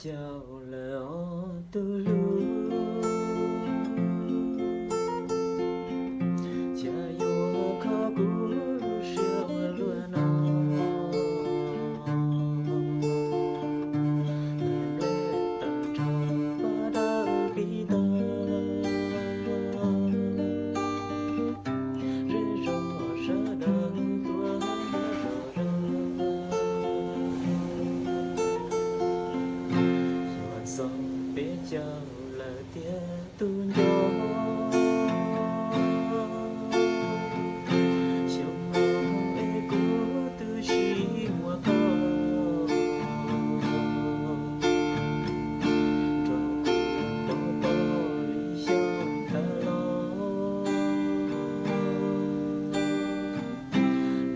Caum lawm ob tug hlub, cas yuav kho kuv lub siab ua luaj no. Nplej tawm nrho pab dawb pib tag, zej zos sawv daws tuaj nyob zos zos. Xyuas txog peb caug lawm tiag tus nco, xyoo no es kuv twb tsis muaj koj, rau kuv pov pob li xyoo tas los.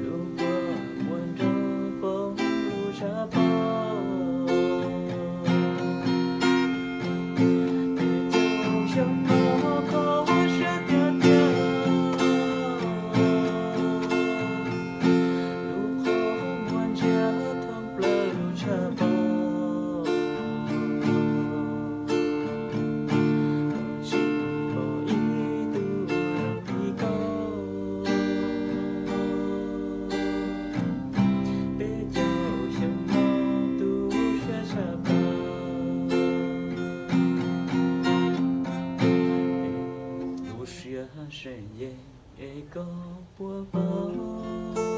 Lub kua muag nrog poob lub tshav pob, peb caug xyoo no kho siab tiag tiag. Lub qhov muag ntsiag thoob plaws lub tshav pob, tsis pom ib tug zoo li koj. Peb caug xyoo no tu siab tshaj plaws, tu siab seem yeg es koj puas paub.